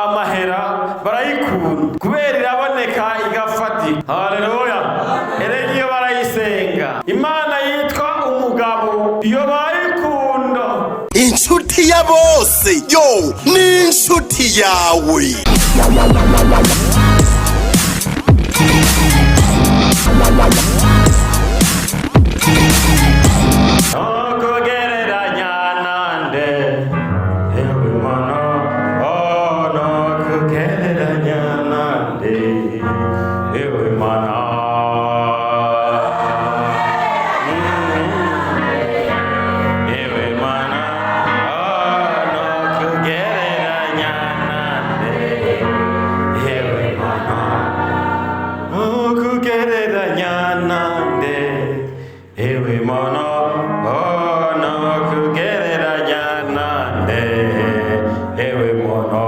Amahera barayikunda kubera iraboneka, igafatika. Haleluya! Erega iyo barayisenga, Imana yitwa umugabo, iyo barayikunda. Inshuti ya bose, yo ni inshuti yawe. Nokugereranya nande, ewe Mana? Oh, nokugereranya nande, ewe Mana? Ewe Mana, oh, nokugereranya nande, ewe Mana? Nokugereranya nande, ewe Mana? Oh, nokugereranya nande, ewe Mana?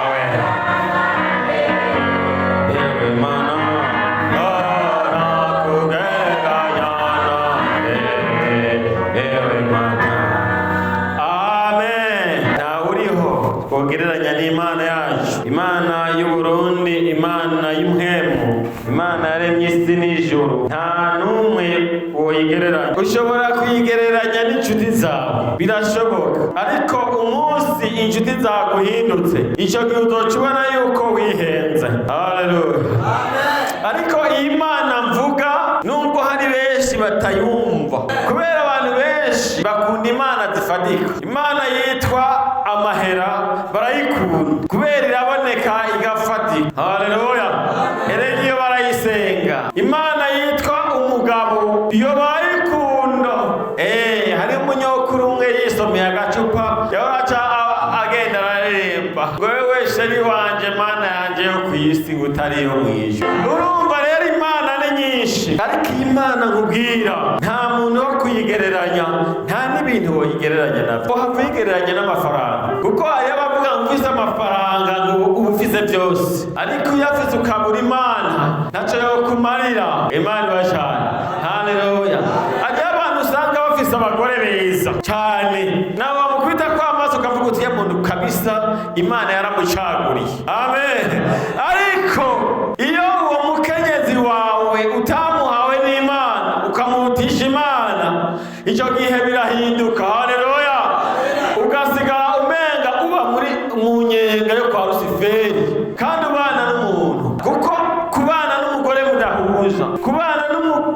Awe. Ewe Mana, oh, nokugereranya nande, ewe Mana? Amen. Ntawe uriho twogereranya n'Imana yacu, Imana y'Uburundi, Imana y'Impwemu, Imana yaremye isi n'ijuru. Nta n'umwe woyigereranya. Ushobora kuyigereranya n'inshuti zawe, birashoboka, ariko umunsi inshuti zaguhindutse, icyo gihe uzoca ubona yuko wihenze. Haleluya! Ariko iyi Mana mvuga, nubwo hari benshi batayumva, kubera abantu benshi bakunda imana zifatika, Imana yitwa amahera barayikunda kubera iraboneka, igafatika. Haleluya! Erega iyo barayisenga, Imana yitwa umugabo, iyo barayikunda. Hari umunyokuru umwe yisomeye agacupa, yahora aca agenda araririmba ngo: "Wewe chéri wanje, Mana yanje yo ku isi, ngo utariyo mw'ijuru." Urumva rero, Imana ni nyinshi, ariko iyi Mana nkubwira nta muntu wo kuyigereranya, nta n'ibintu woyigereranya navyo. Wohava uyigereranya n'amafaranga, kuko hariyo abavuga ngo ufise amafaranga ngo uba ufise byose, ariko iyo afise ukabura Imana, ntaco yokumarira. Imana iba cane. Haleluya! Hariyo abantu usanga bafise abagore beza cane, nawe wamukubita ko amaso ukavuga uti: "Muntu kabisa, Imana yaramucaguriye." Amen. Ariko iyo uwo mukenyezi wawe utamuhawe n'Imana, ukamutisha Imana, icyo gihe birahinduka. Haleluya! Ugasigara umenga uba muri mu nyenga yo kwa Rusiferi, kandi ubana n'umuntu, kuko kubana n'umugore mudahuza, kubana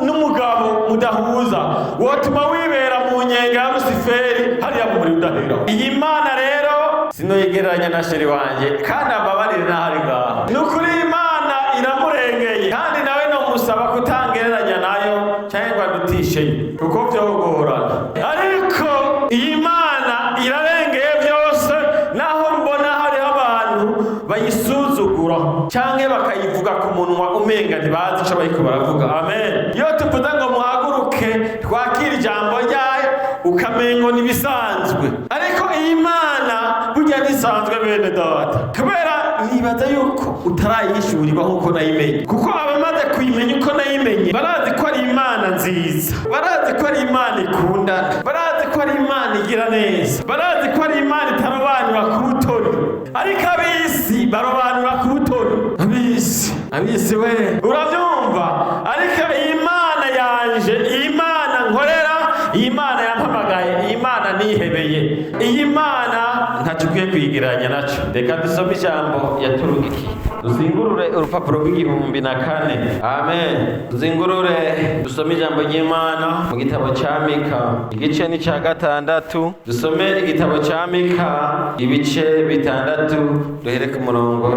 n'umugabo mudahuza, wotuma wibera mu nyenga ya Rusiferi hariya mu muriro udahera. Iyi Mana rero sinoyigereranya na chéri wanje, kandi ambabarire n'ahari ngaha. Ni ukuri, Imana iramurengeye, kandi nawe nomusaba kutangereranya nayo cyangwa ngo adutisheyo, kuko vyogorana. Ariko iyi Mana irarengeye byose, naho mbona hariho abantu bayisuzugura canke bakayivuga ku munwa umenga ntibazi ico bariko baravuga. Amen. Iyo tuvuze ngo muhaguruke twakire ijambo ryayo, ukamengo ntibisanzwe, ariko iyi Mana burya ntisanzwe, bene Data, kubera nibaza yuko utarayihishurirwa nk'uko nayimenye, kuko abamaze kuyimenya uko nayimenye barazi ko ari Imana nziza, barazi ko ari Imana ikundana, barazi ko ari Imana igira neza, barazi ko ari Imana itarobanura ku butoni. Ariko ab'isi barobanura ku butoni. Ab'isi, ab'isi we, urabyumva? Ariko iyi Mana yanje, iyi Mana nkorera, iyi Mana yampamagaye, iyi Mana nihebeye, iyi Mana ntacyo ukwiye kuyigereranya nacyo. Reka dusome ijambo yaturugikiye. Tuzingurure urupapuro rw'1004. Amen. Tuzingurure, dusome ijambo ry'Imana mu gitabo cya Mika, igice ni cya gatandatu. Dusome igitabo cya Mika, ibice 6, duhere ku murongo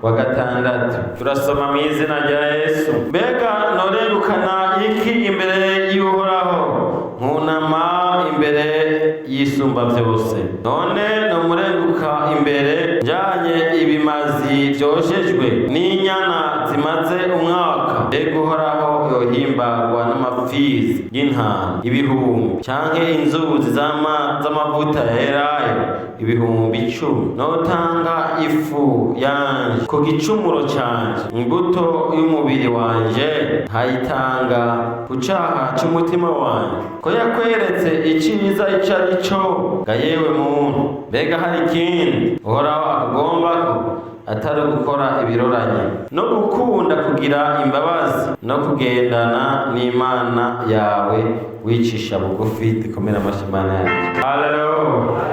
wa 6. Turasoma mu izina rya Yesu. Mbega noregukana iki imbere y'Uhoraho, nkunama imbere y'Isumba byose? None nomurenguka imbere njanye ibimazi vyoshejwe n'inyana zimaze umwaka? Mbega Uhoraho yohimbagwa n'amapfizi y'intama ibihumbi, canke inzuzi z'amavuta ya elayo 10.000? Notanga ifu yanje ku gicumuro canje, imbuto y'umubiri wanje nkayitanga ku caha c'umutima wanje? Ko yakweretse iciza ico ari ico ga yewe muntu, mbega hari ikindi Uhoraho akugombako atari gukora ibiroranye no gukunda kugira imbabazi no kugendana n'Imana yawe wicisha bugufi. Dukomere amashyi Imana yacu. Haleluya.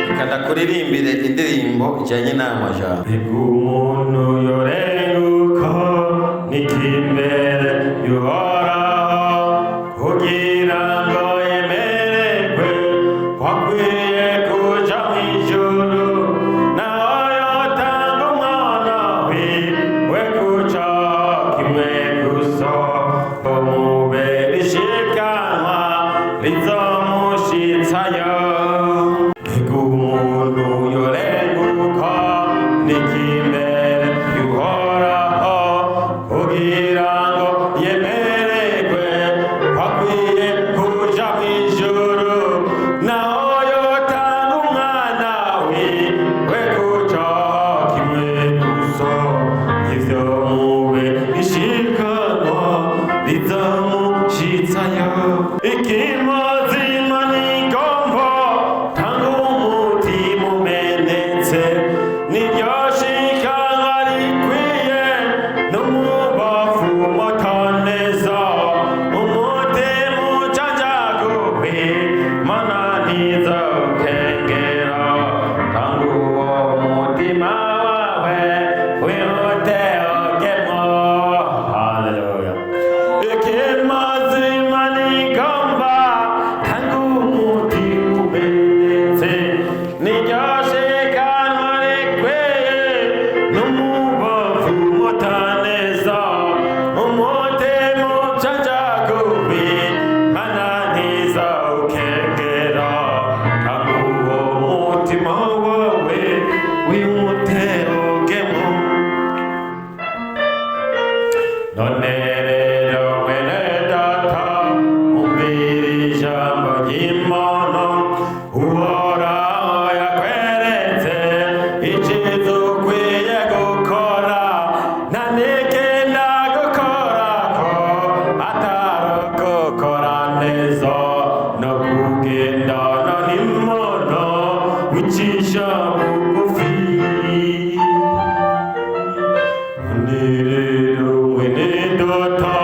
Reka ndakuririmbire indirimbo ijanye n'amajambo. Mbega umuntu yorenguko n'ikimbere y'Uhoraho kugira ngo yemererwe ko akwiye kuja mw'ijuru, naho yotanga umwana wiwe kuca kimwe gusa ngo mubere ishikanwa rizomushitsayo. Mbega umuntu yorenguka n'ikimbere y'Uhoraho kugira ngo yemererwe ko akwiye kuja mw'ijuru, naho yotanga umwana wiwe kuca kimwe gusa, ivyo mube ishikanwa rizomushitsayo. Ikimazima n'igombo tanga umutima umenetse, niryo shikanwa rikwiye n'umubavu mutaneza, umutima ucanjaguwe mana ntizokengera. Tanga uwo mutima wawe wihute ugemwo. Haleluya. Ikimazima n'igomba tanga umutima umenetse, niryo shikanwa rikwiye n'umubavu mutaneza, umutima ucanjaguwe mana ntizawukengera. Tanga uwo mutima wawe wihute ugemwo. None rero mwene data, umvira ijambo ry'Imana Uhoraho yakweretse iciza ukwiye gukora, nta n'ikindi agukorako atari ugukora neza no kugendana n'Imana wicisha bugufi. None rero mwene data,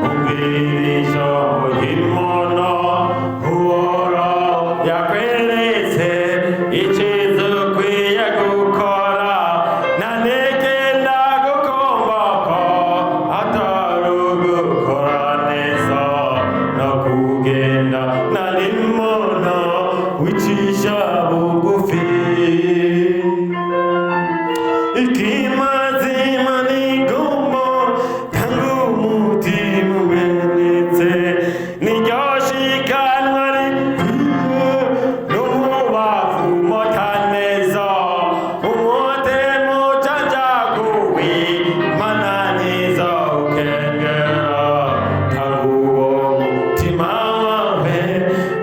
umvira ijambo ry'Imana Uhoraho yakweretse iciza ukwiye gukora, nta n'ikindi agukombako atari ugukora neza no kugendana n'Imana wicisha bugufi. Ikimazima n'igombo tanga umutima umenetse, niryo shikanwa rikwiye n'umubavu mutaneza, umutima ucanjaguwe mana ntizawukengera. Tanga uwo mutima wawe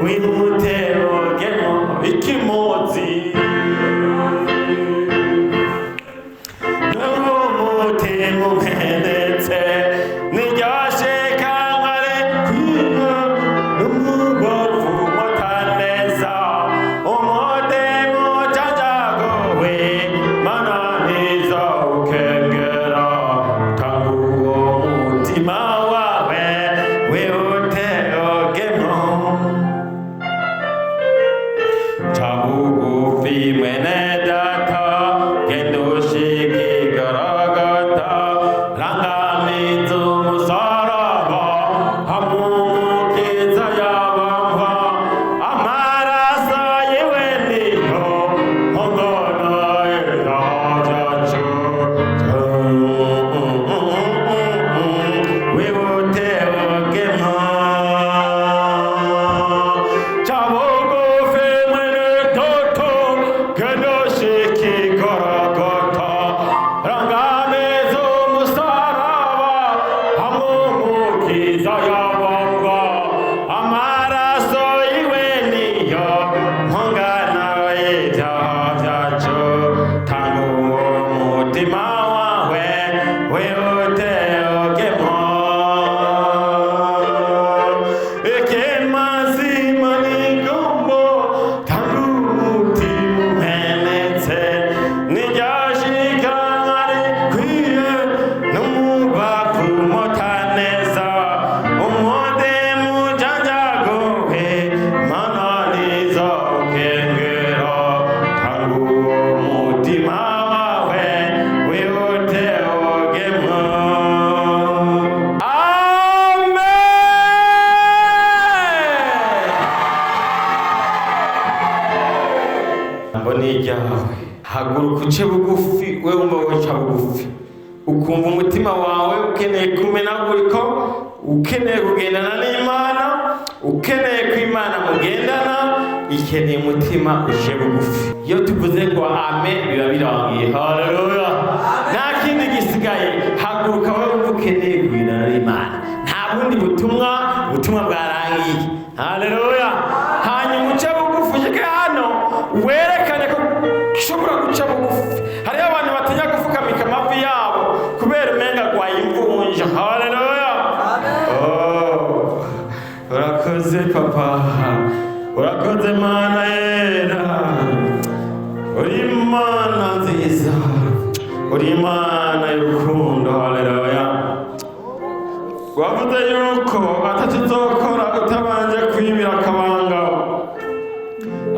wihute ugemo ikimozi. Umutima umenetse, niryo shikanwa rikwiye n'umubavu mutaneza, umutima ucanjaguwe mana ntizawukengera. Tanga uwo mutima wawe wihute ugemo. Ca bugufi mwene data, genda ushike i Gologota, rangamiza umusaraba hamwe umukiza yabambwa, amaraso yiwe niyo mpongano yacu. Wihute ugemwo. Ca bugufi mwene data, genda Mbona iryawe. Haguruka uce bugufi, we wumva wica bugufi, ukumva umutima wawe ukeneye kumenagurika, ukeneye kugendana n'Imana, ukeneye ko Imana mugendana, ikeneye umutima uje bugufi. Iyo tuvuze ngo amen, biba birangiye. Haleluya! Nta kindi gisigaye. Haguruka wowe wumva ukeneye kugendana n'Imana, nta bundi butumwa, ubutumwa bwarangiye. Haleluya! Hanyuma uce bugufi, ushike hano werekane ko ushobora guca bugufi. Hariho abantu batinya gufukamika amavi yabo kubera umenga agwaye imvunja. Haleluya! Oh, urakoze papa, urakoze Mana yera, uri Imana nziza, uri Imana y'urukundo. Haleluya! Wavuze yuko atatuzokora utabanje kwibira akabanga.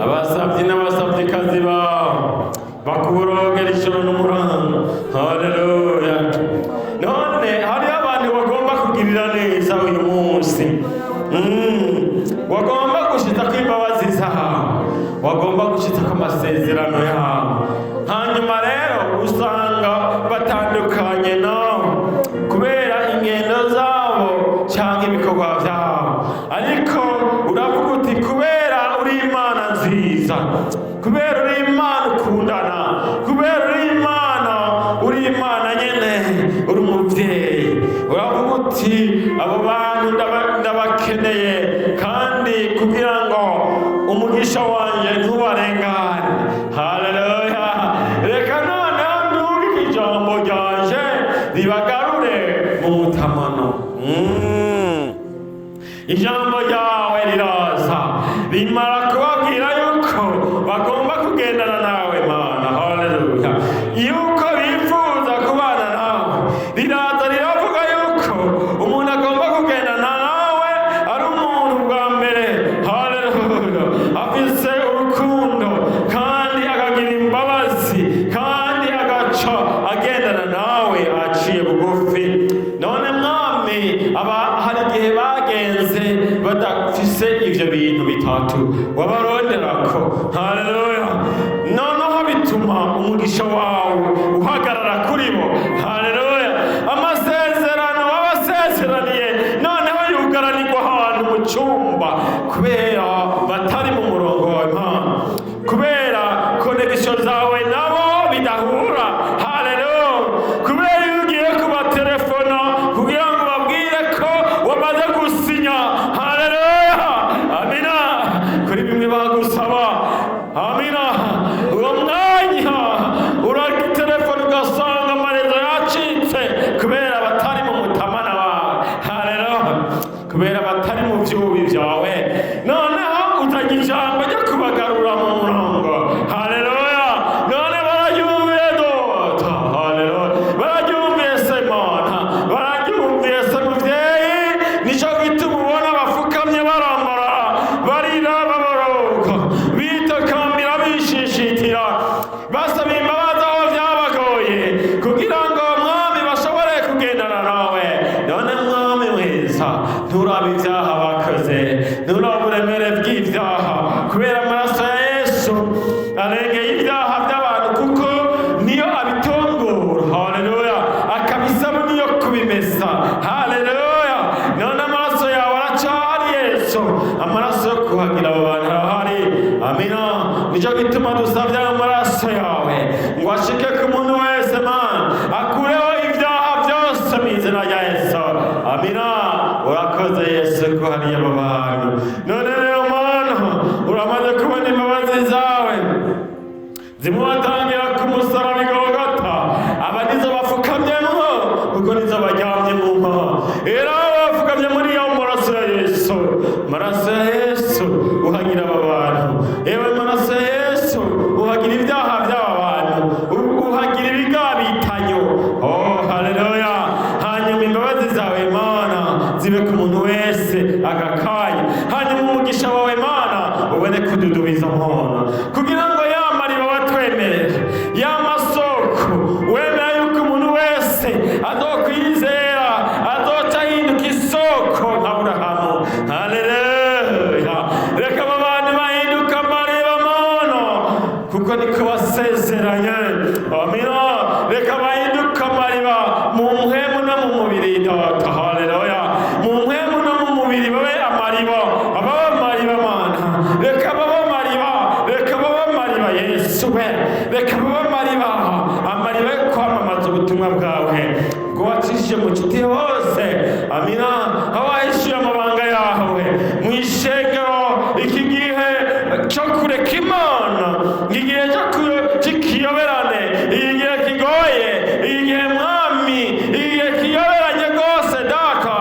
Abasabyi n'abasabyikazi bawe bakurogera ijoro n'umurango. Haleluya! None hariho abantu bagomba kugirira neza uyu munsi, wagomba gushitsa ko imbabazi zawe, wagomba gushitsa ko amasezerano yawe. Hanyuma rero usanga batandukanye nawe kubera ingendo zabo cyangwa ibikorwa byabo, ariko uravuga uti kubera uri Imana nziza, kubera uri Imana ukundana, kubera uri Imana, uri Imana nyene, uri umuvyeyi, uravuga uti abo bantu ndabakeneye, kandi kugira ngo umugisha wanje ntubarengane. Haleluya! Reka noneho ndungike ijambo ryanje ribagarure mu mutamano. Ijambo ryawe riraza rimara kubabwira yuko bagomba kugendana nawe Mana. Haleluya! Yuko bifuza kubana nawe. Riraza riravuga yuko umuntu agomba kugendana nawe ari umuntu bwa mbere, haleluya, afise urukundo kandi akagira imbabazi kandi agaca agendana nawe aciye bugufi. None mwami, aba hari igihe bagenze badafise ivyo bintu bitatu wabaronderako. Haleluya! Noneho bituma umugisha wawe uhagarara kuri bo. Haleluya! Amasezerano wabasezeraniye noneho yugaranirwa ahantu mu cyumba kubera batari mu murongo wawe Mana, kubera connexion zawe nabo bidahura. Haleluya! Kubera iyo ugiye kubatelefona kugira ngo babwire ko wamaze gusinya, haleluya, amina, kuri bimwe bagusaba, amina, uwo mwanya uratelefona ugasanga amarezo yacitse kubera batari mu mutamana wawe. Haleluya! Kubera batari mu vyubi vyawe. Noneho uzanye ijambo ryo kubagarura mu murongo. Haleluya! None bararyumviye dota. Haleluya! Bararyumviye se Mana, bararyumviye se muvyeyi. Nico gituma ubona bafukamye barambarara, barira, baboroka, bitakambira, bishishitira, basaba imbabazi aho vyabagoye kugira ngo mwami bashobore kugendana nawe. None mwami mwiza, nturaba ibyaha bakoze, nturaba uburemere bw'ibyaha, kubera amaraso ya Yesu arengeye ibyaha by'abantu, kuko niyo abitongora. Haleluya! Akabisabuni yo kubimesa. Haleluya! None amaraso yawe aracahari Yesu, amaraso yo kuhagira abo bantu arahari. Amina. Nicyo gituma dusabye amaraso yawe ngo ashike ku muntu wese Mana, akureho ibyaha byose mu izina rya Yesu. Amina. Urakoze Yesu ko hariyo abo bantu. None rero Mana, uramaze kubona imbabazi zawe zimubatangira ku musaraba i Golgota. Aba nizo bafukamyemo kuko nizo baryamye mu mpa. Rero aba bafukamye muri yo maraso ya Yesu, maraso ya Yesu uhagira aba bantu. Ewe maraso ya Yesu, uhagira ibyaha by'aba bantu, uhagira ibigabitanyo. Oh, haleluya! Hanyuma imbabazi zawe Mana zibe ku muntu wese aka kanya. Hanyuma umugisha wawe Mana ubone kududubiza Mana, kugira ngo ya mariba watwemerera, ya masoko wemera yuko umuntu wese azokwizera azoca ahinduka isoko nka Aburahamu. Haleluya! Reka aba bantu bahinduka amariba Mana, kuko Kuko niko wasezeranye. Amina. Reka bahinduke amariba mu mpwemu no mu mubiri, Data. Haleluya. Mu mpwemu no mu mubiri babe amariba, ababe amariba, Mana. Reka babe amariba, reka babe amariba, Yesu we. Reka babe amariba, amariba yo kwamamaza ubutumwa bwawe bwo wacishije mu nshuti hose. Amina. Aho wahishuye amabanga yawe mu ishengero, iki gihe cyo kureka Imana, igihe cyo cy'ikiyoberane, igihe kigoye, igihe, Mwami, igihe kiyoberanye rwose, Data,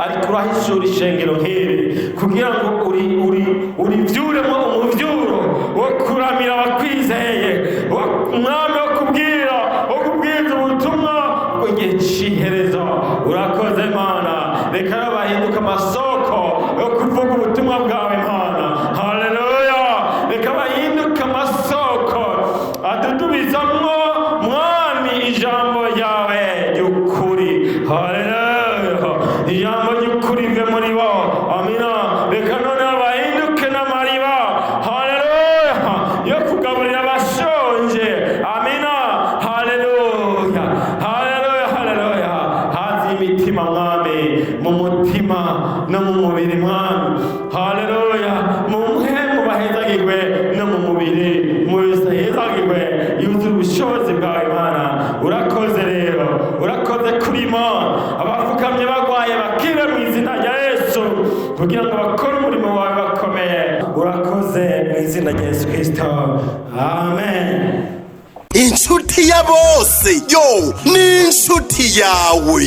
ariko urahishura ishengero nk'iri kugira ngo uri uri urivyuremo umuvyuro wo kuramira abakwizeye, wo, Mwami, wo kubwira, wo kubwiriza ubutumwa bw'igihe c'iherezo. Urakoze, Mana. Reka rero bahinduke amasoko yo kuvuga ubutumwa bwawe, Mana. Haleluya. Reka bahinduke amasoko adudubizamwo, Mwami, ijambo ryawe ry'ukuri. Haleluya. Ijambo ry'ukuri rive muri bo. Amina. Reka noneho bahinduke n'amariba, haleluya, yo kugaburira abashonje. Amina. Haleluya, haleluya, haleluya. Hazi imitima, Mwami, mu mutima no mu mubiri, Mwami. Haleluya. Mu mpwemu bahezagirwe, no mu mubiri mubahezagirwe, yuzuye ubushobozi bwawe, Mana. Urakoze rero, urakoze kurimo abapfukamye bagwaye bakire mu izina rya Yesu, kugira ngo bakore umurimo wawe bakomeye. Urakoze mu izina rya Yesu Kristo, amen. Inshuti ya bose, yo, ni inshuti yawe.